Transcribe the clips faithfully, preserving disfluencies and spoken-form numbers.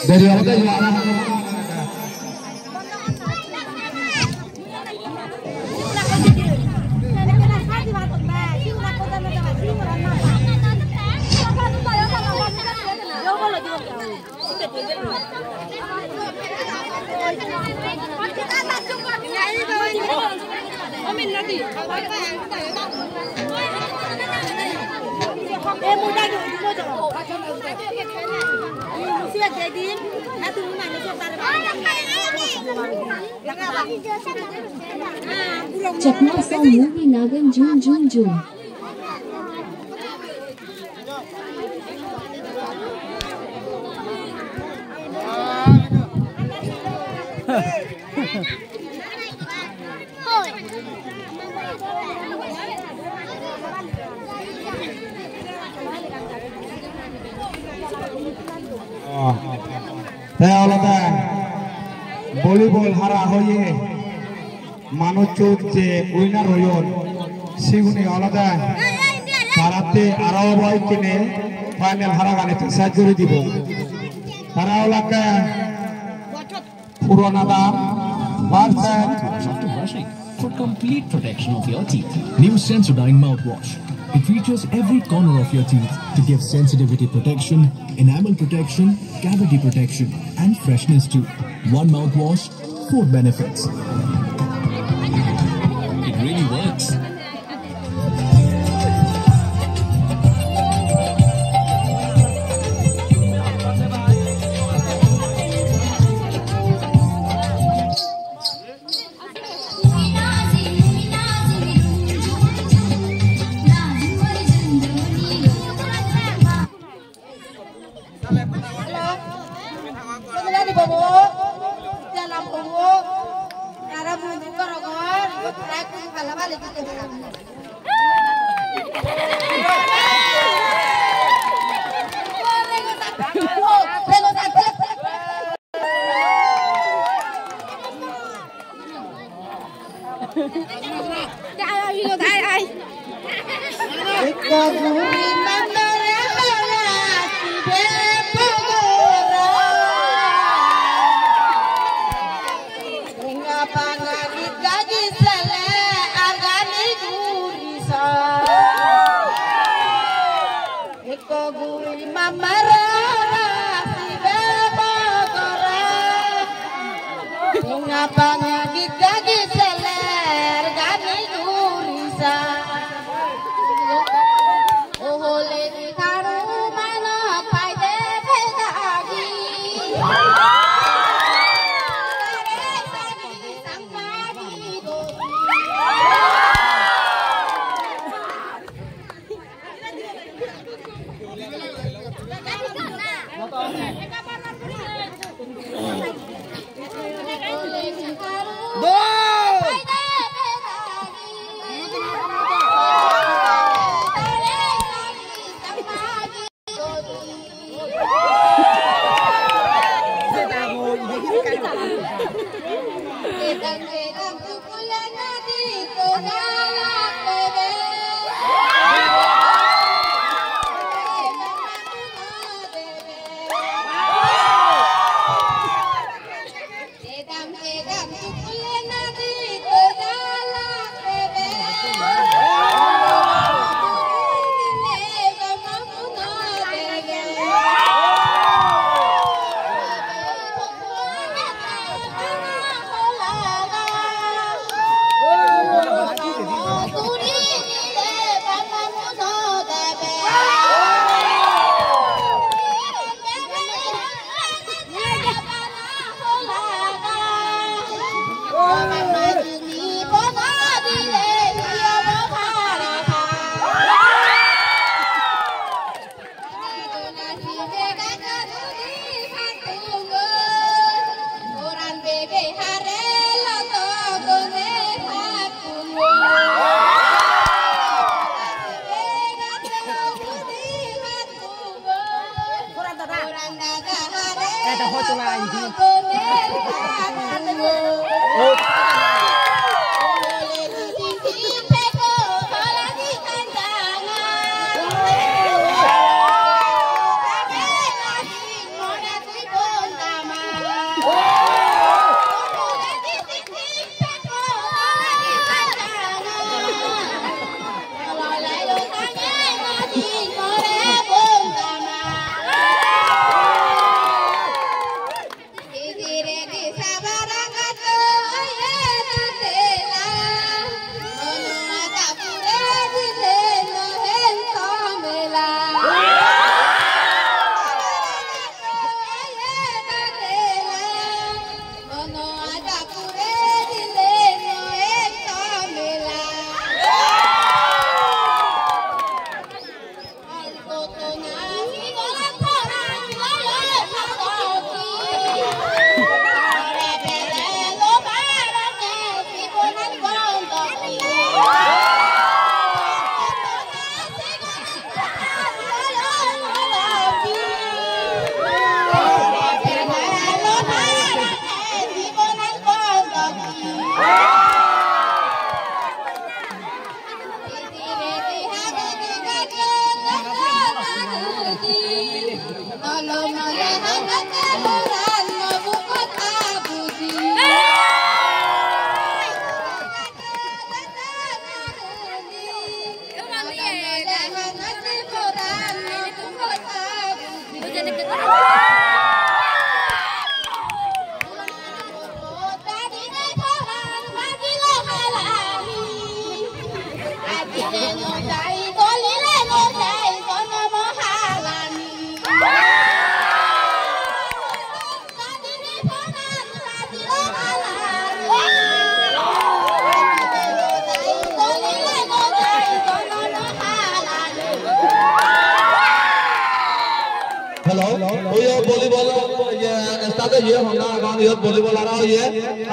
Deri obode yo ara. Chakma song movie Nagan Jum Jum Jum. Te olode volleyball hara hoye manuchun je winner oyon, sigune olode taratte aro obo ikkine final hara ganit sej guri dibo. Tara olakke Purana Dam versus After brushing, for complete protection of your teeth, new Sensodyne mouthwash. It reaches every corner of your teeth to give sensitivity protection, enamel protection, cavity protection, and freshness too. One mouthwash, four benefits. It really works. Hello. Sodolani bobo, jalam bobo, tara mundu gorogor, ibot tara ekku pala pali dite. Ekka guri mandore hara sibe pogora. Tenga panga git gaji sele agani guri sa. Ekko guri mamara sibe bogora. Tenga panga git gaji seler gani guri sa. Ohole di karu mano paide pedagi. Hello, oye volleyball, ye stade ye honna agon, iyot volleyball aro oye,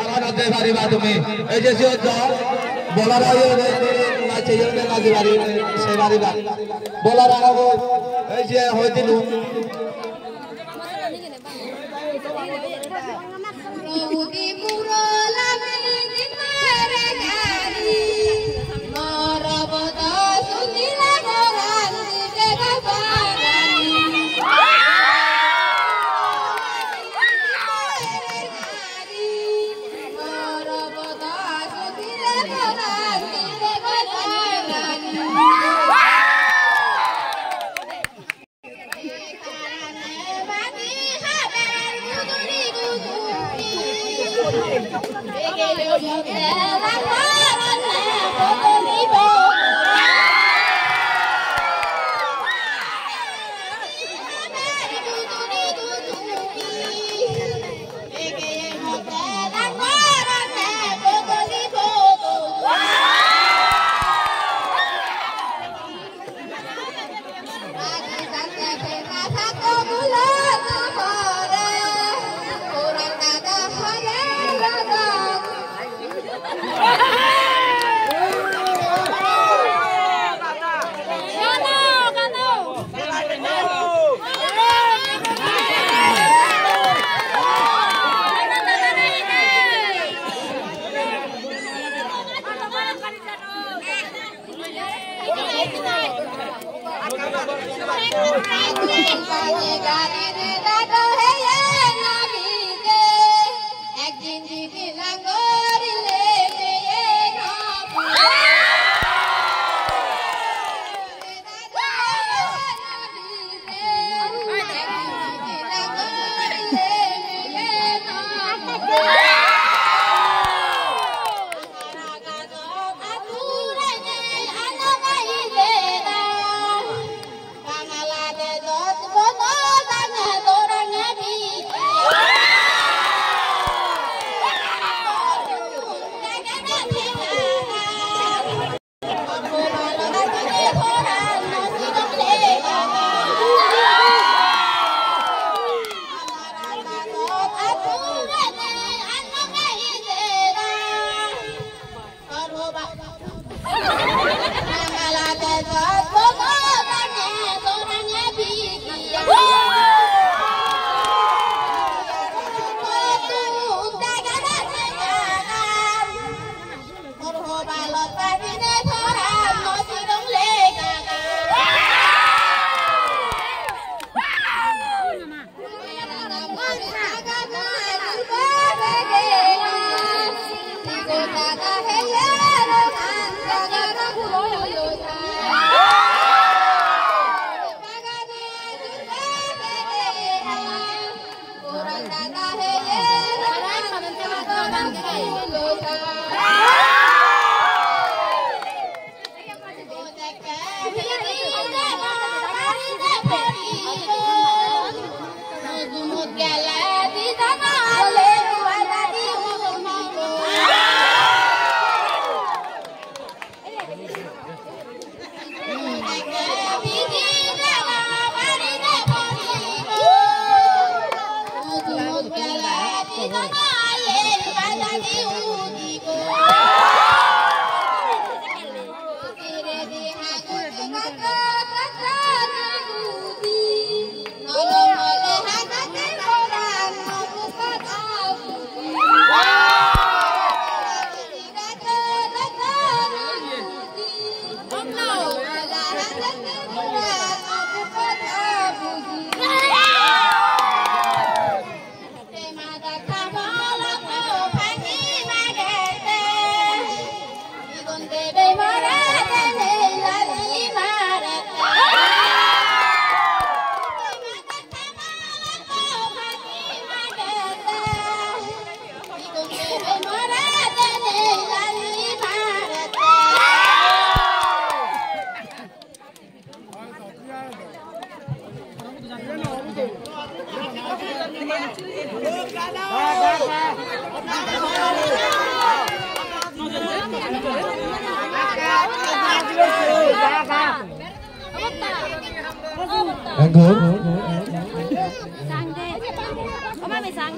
aro na de pariba tumi. Ei je siyot jor, ball aro oye, nache ye nache pari, se pariba. Ball aro aro, ei je hoi dilung.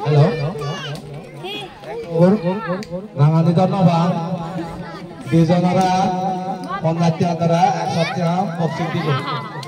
Hello. Rangani dhonnobad. Dijonore ponjash taka, ekso taka boxing ticket.